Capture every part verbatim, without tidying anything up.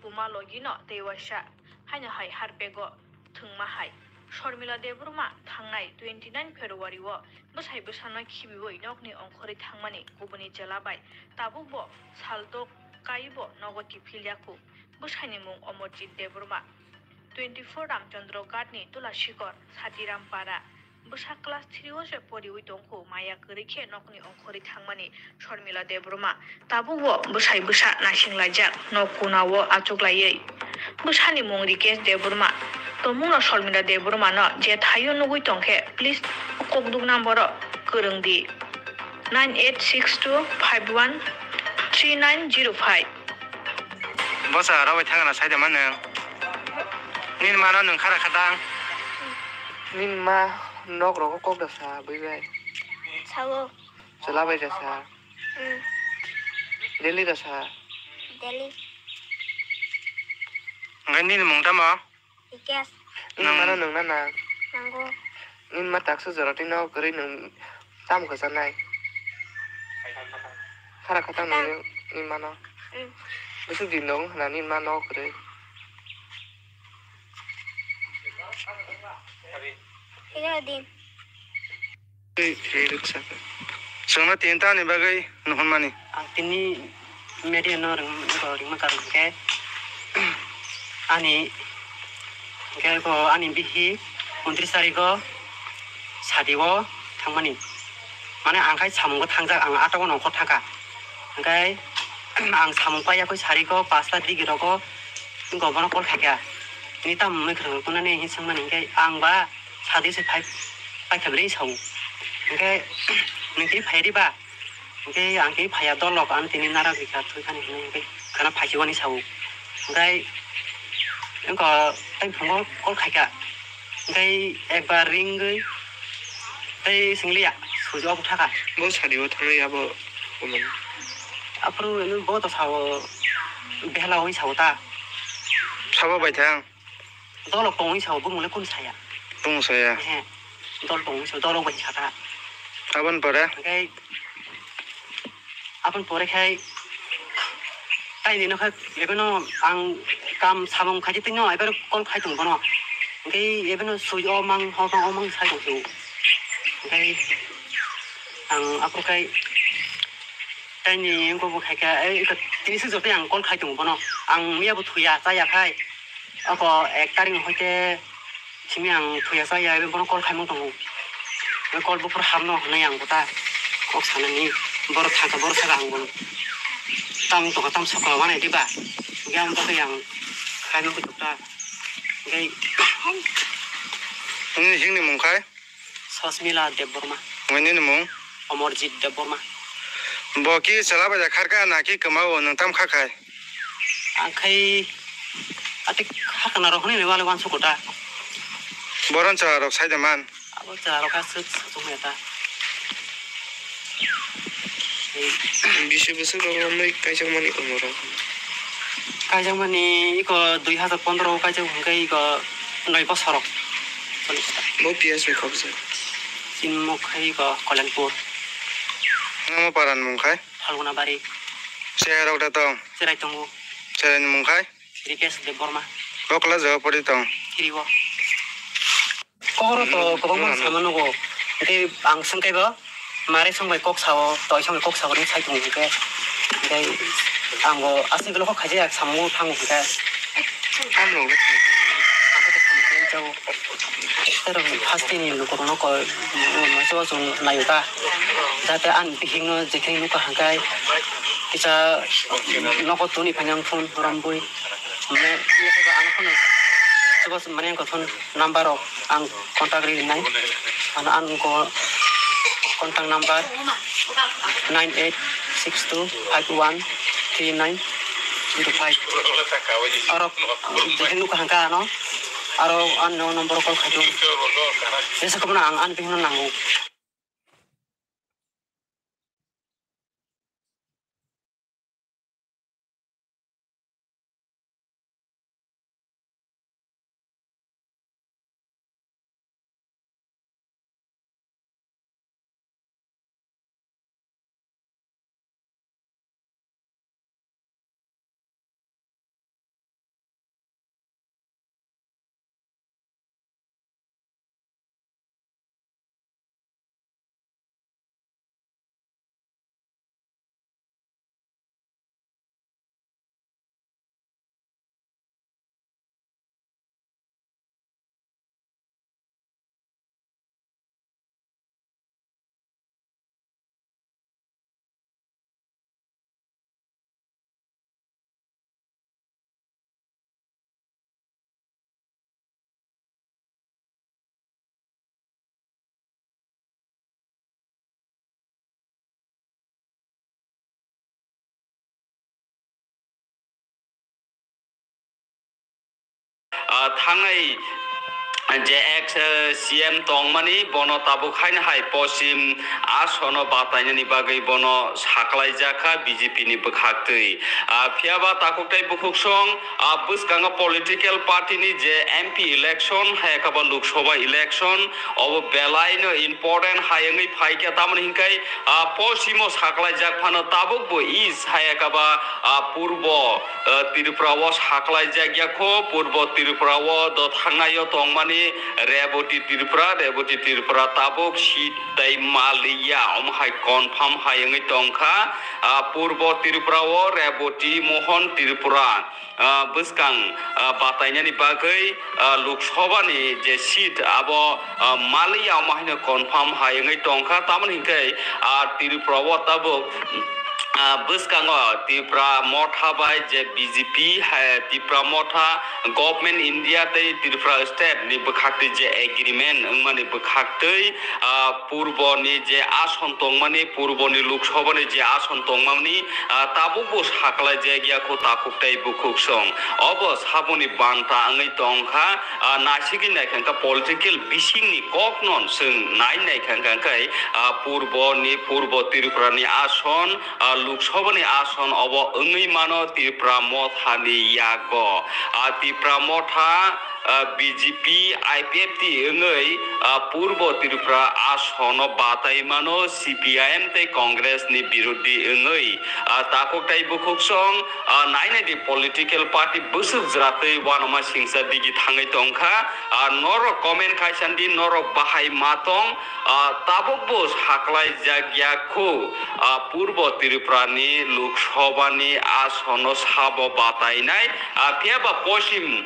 Uma logino tei waisa haino hai harpego thwngma hai. Sormila Debbarma thangnai twenty nine February o bwsai bwsano khibiwi nokni ongkhorwi thangmani kubuni chwla bai tabukbo saldok kaibo nogo kiphil yakhu. Bwsaini mung Omorjit Debbarma, twenty four Ramchandra Ghatni Tulasikor, Satiram Para. Bwsa class three o se poriwi tongkhu, maya kwrwi khe nokni ongkhorwi thangmani Sormila Debbarma. Tabukbo bwsai bwsa naisinglaijak, nok kunao achuklaiwi. Bwsani mung Rikesh Debbarma. Tomungno Sormila Debbarmano je thaio nugwi tongkhe, please kokduk number o kwrwng di, nine eight six two five one three nine zero five. Bosa, aro bai thangna sai de ma nwng. Nini mano nwng khara khatang. Nini ma nok rogo kok da sa bui bai. Sao. Chwla bai da sa. Hmm. Delhi da sa. Delhi. Ngai nini mung tamo? Yes. Nini mano nwng na na. Nango. Nini ma taksa jora twi nok kwrwi nwng tamo kwchanai. Khara khatang nwng nini mano. Hmm. Bwswk din dong hwnna nini ma nok kwrwi. Ega din. Twi, twi rwksa. Chwngno tini tamni bagwi nuhunmani? Ang tini media no ring-, ringma karwi hwnkhe ani, hwnkhe ko ani bihi untris tarikgo sadi o thangmani. Mane ang khai samungo thangjak, ang atta o nongkhor thangkha. Hwnkhe ang samung paiyakhui sarigo pasta digi rogo wngkha bono call khaikha. Tini tamo wngwi kwrwng kunani hinwi swngmani hwnkhe ang ba sadi se phai, paikha bwrwi sao. Hwnkhe nwng tini phai riba? Hwnkhe ang tini phaiya dol rok ano tini nara bikha thwikhani hinwi hwnkhe khana phaikhe wani sao. Hwnkhe wngkha tei phungo call khaikha. Hwnkhe ekbar ringwi tei swng liya, sujo obo thaka. Bo sadi o thangwi abo. Aphuru bo to sao behla oi sao ta. Sabo bai thang. Dolok tongwi sao, bumung le kunu saya. Bumung saya. He. Dol tongwi sao, dolok bai saka. Aboni pore? Hwnkhe aboni pore khai taini no khai ebono ang kam samung khaidi tino ebar call khai tongo bono. Hwnkhe ebono sui o mang, ho mang, o mang sai tong phio. Hwnkhe ang aphuru khai taini wngkha bo khai kha, ei, tini swk joto ang call khai tongo bono. Ang miya bo thuya, chaya khai. Oko ek tarik no hoite simi ang thuya chaya, bono call khaimung tongo. Call buphuru hamno hwnwi ang bo ta kok sanani. Borok thangkha, borok thangkha ang bono. Tam tongkha, tam sokha manai diba? Hwnkhe ang bagwi ang khaimung khe tokta. Hwnkhe nini himni mung khai? Sosmila Debbarma. Omo nini mung? Omorjit Debbarma. Bo ki chwla bai da kharkha na ki kwmao nwng tam kha khai? Ang khai atik hakna rok hwnwi wale wansukgo ta. Boron chwla rok sai da man? Abo chwla rok aswk sachung ya ta. Bisi bwswk rok romwi kaijakmani umor rok. Kaijakmani iko dui hazar pondro o kaijak hwnkhe iko noi bosor rok. Bo P S ni khokjak. Chini mokhe iko Kolenpur. Namo paran mung khai? Phalguna Bari. Cherai rok da tong? Cherai tongo. Cherai ni mung khai? Rikesh Debbarma. Kokla jaga pori tong? Three o. Kokoro to kwbangma sama nugo. Tei ang swngkhe bo mare swngbai kok sao, toi swngbai kok sao hinwi sai tongo hwnkhe. Tei ang bo aswk dolo kok khaijak samungo thango hwnkhe. Ang bo kok sao. Tei rok first ni lukurokno koi, masa o chwng naio ta. Jate ani bihikno jekhai nukha hwnkhe kisa nogo tuni phainai phone rombui. Mane, ano phone, chuba mane ang phone number rok ang contact ri nai. Ano ang ko contact number nine eight six two five one three nine zero five. Aro jekhai nukha hwnkhe ano, aro ano number call khai do. Jesa kono ang ano bihikno nango. ah, thangnai je ex, eh, C M tongmani, bono tabuk haino hai posim asono batainani bagwi bono saklaijak kha B J P ni bwkhaktwi. Ah, phiyaba takhuk tei bukhuksong, ah, bwskango political party ni je M P election, hai khe ba Lok Sabha election, obo belaino important hai wngwi phaikha, tamoni hinkhai, ah, posimo saklaijak phano tabukbo east hai khe ba, ah, purbo, ah, Tripura o saklaijak ya kho, purbo Tripura o do thangnai o tongmani Reboti Tripura, Reboti Tripura tabuk seat tei maliya, omo hai confirm hai wngwi tongkha, ah, purbo Tripura o Reboti Mohan Tripura, ah, bwskang, ah, batainani bagwi, ah, Lok Sabha ni je seat abo, ah, maliya, omo haino confirm hai wngwi tongkha, tamoni hinkhai, ah, Tripura o tabuk, ah, bwskango Tipra Motha bai je B J P hai Tipra Motha government India tei Tripura state ni bwkhaktwi je agreement wngmani bwkhaktwi, ah, purbo ni je ason tongmani, purbo ni Lok Sabha ni je ason tongmani, ah, tabukbo saklaijak ya kho takhuk tei bukhuksong. Obo saboni banta wngwi tongkha, ah, naisigwi naikha kha political bisingni kokno chwng nai naikha kha khe, ah, purbo ni, purbo Tripura ni ason, ah, Lok Sabha ni ason obo wngwi mano Tipra Motha ni yago. Ah, Tipra Motha, ah, B J P I P F T wngwi, ah, purbo Tripura asono batai mano C P I M tei Congress ni birodhi wngwi. Ah, takhuk tei bukhuksong, ah, nai nai di political party bwswk jwratwi uanama singcha digi thangwi tongkha. Ah, norok comment khai san di, norok bahai ma tong, ah, tabukbo saklaijak ya kho, ah, purbo Tripura ni Lok Sabha ni asono sabo batainai, ah, phiyaba posim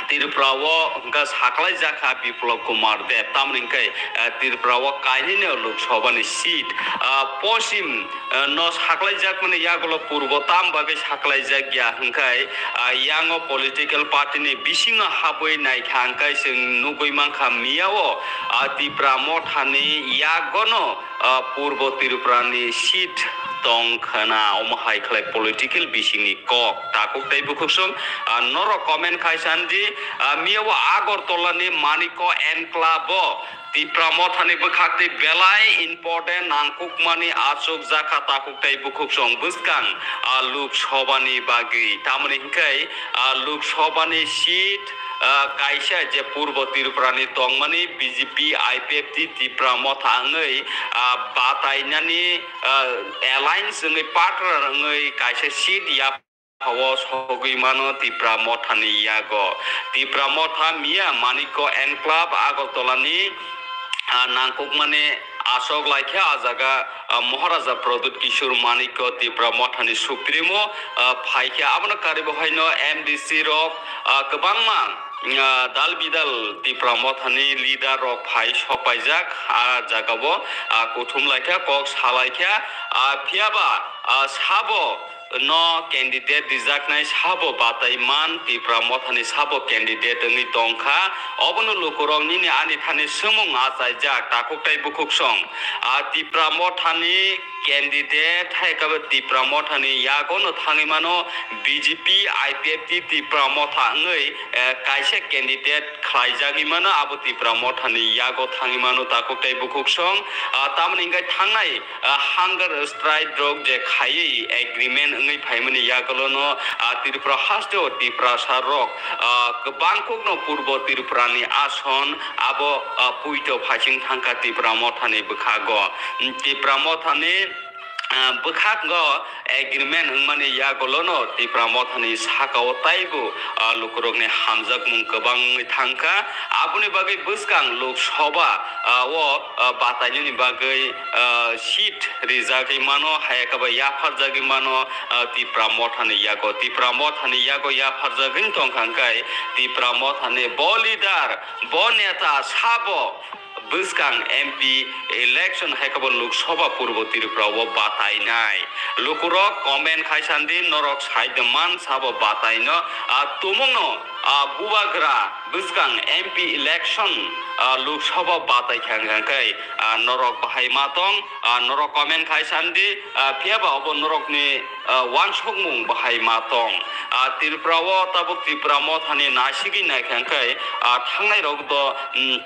Tripura o hwnkha saklaijak kha Biplab Kumar Deb, tamoni hwnkhe, ah, Tripura o kainwino Lok Sabha ni seat, ah, posim, ah, no saklaijakmani yagulo purbo tam bagwi saklaijak ya hwnkhe, ah, yango political party ni bisingo habwi naikha hwnkhe chwng nugwi mankha miyao, ah, Tipra Motha ni yagono, ah, purbo Tripura ni seat tong khna, omo hai khlai political bisingni kok. Takhuk tei bukhuksong, ah, norok comment khai san di, ah, miyao Agartala ni Manikya Enclave o Tipra Motha ni bwkhak tei belai important nangkukmani achuk jakha takhuk tei bukhuksong bwskang, ah, Lok Sabha ni bagwi. Tamoni hwnkhe, ah, Lok Sabha ni seat, ah, kaisa je purbo Tripura ni tongmani B J P I P F T Tipra Motha wngwi, ah, batainani, ah, alliance wngwi partner wngwi kaisa seat ya o sogwi mano Tipra Mothani yago. Tipra Motha miya Manikya Enclave Agartala ni, ah, nangkukmani asok laikha. A jaga, ah, Maharaja Pradyut Kishore Manikya Tipra Mothani Supremo, ah, phaikha. Abono karibo haino M D C rok, ah, kwbangma, ah, dal bidal Tipra Mothani leader rok phai sokpaijak. A jagao, ah, kuthum laikha, kok salaikha. Ah, phiyaba, ah, sabo no candidate rijaknai sabo batai man, Tipra Mothani sabo candidate wngwi tongkha. Obono lukurok nini ani thani swmung achaijak, takhuk tei bukhuksong. A Tipra Mothani candidate hai khe bo Tipra Mothani yago no thangwi mano, B J P, I P F T Tipra Motha wngwi, eh, kaisa candidate khlaijagwi mano, abo Tipra Mothani yago thangwi mano, takhuk tei bukhuksong. Ah, tamoni hwnkhe thangnai, ah, hunger strike rok je khaiwi agreement wngwi phaimani yagulono, ah, Tripura hasteo Tiprasa rok, ah, kwbangkukno Purbo Tripurani ason abo, ah, puito phaising thangkha Tipra Mothani bwkhago. Tipra Mothani, ah, bwkhakgo agreement wngmani yagulono Tipra Mothani sakao taibo, ah, lukurokni hamjakmung kwbang wngwi thangkha. Aboni bagwi bwskang Lok Sabha, ah, o, ah, batainani bagwi, ah, seat rijagwi mano, hai khe bo yapharjagwi mano, ah, Tipra Mothani yago. Tipra Mothani yago yapharjagwi tongkha hwnkhe Tipra Mothani bo leader, bo neta sabo bwskang M P election hai khe bo Lok Sabha purbo Tripura o batainai. Lukurok comment khai sandi, norok sai de man sabo bataino, a, tumungno, a, bubagra bwskang M P election, a, Lok Sabha batai kha hwnkhe, a, norok bahai ma tong, a, norok comment khai sandi, a, phiya ba obo norokni, a, uansukmung bahai ma tong. A, Tripura o tabuk Tipra Mothani naisigwi naikha hwnkhe, a, thangnai rok do, mm,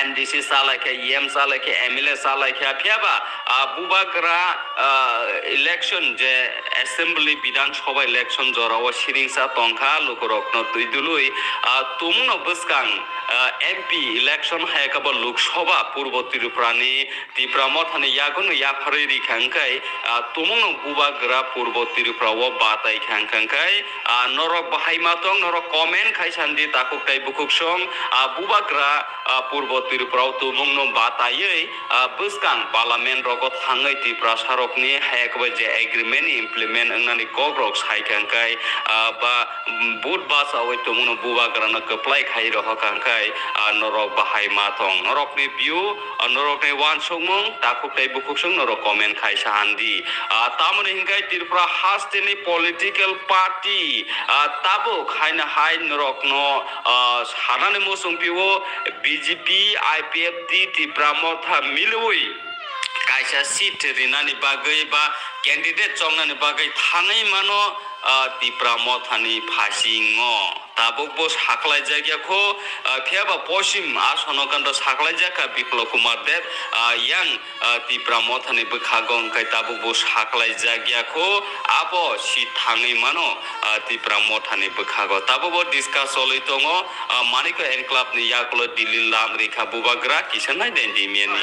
M D C chalaikha, E M chalaikha, M L A chalaikha, phiya ba, a, bubagra, a, election je assembly Bidhan Sabha election jora o siringsa tongkha, lukurokno twi dului, a, tumungno bwskang, a, M P election hai khe bo Lok Sabha purbo Tripura ni Tipra Mothani yaguno yapharwi rikha hwnkhe, a, tumungno bubagra purbo Tripura o batai kha hwnkhe, a, norok bahai ma tong, norok comment khai sandi takhuk tai bukhuk song, a, bubagra, a, purbo Tripura o tumungno bataiwi, a, bwskang parliament rogo thangwi Tiprasa rokni hai khe bo je agreement implement wngnani kok rok sai kha hwnkhe, a, ba vote bachawi tumungno bubagrano kwplai khai rohor kha hwnkhe, a, norok bahai ma tong. Norokni view, a, norokni uansukmung, takhuk tei bukhuksung norok comment khai sa handi. A, tamoni hinkhe Tripura hasteni political party, a, tabuk haino hai norokno, a, sanani muchung phio B J P, I P F T, Tipra Motha miliwi kaisa seat rinani bagwi ba candidate chongnani bagwi thangwi mano, ah, Tipra Mothani phasingo. Tabuk bo saklaijak ya kho, ah, phiya ba Poschim Asono kando saklaijak kha Biplab Kumar Deb, ah, yang, ah, Tipra Mothani bwkhago hwnkhe tabuk bo saklaijak ya kho, abo seat thangwi mano, ah, Tipra Mothani bwkhago. Tabuk bo discuss choli tongo, ah, Manikya Enclave ni yakulo Delhi lam rikha bubagra kisa nai den dimyani.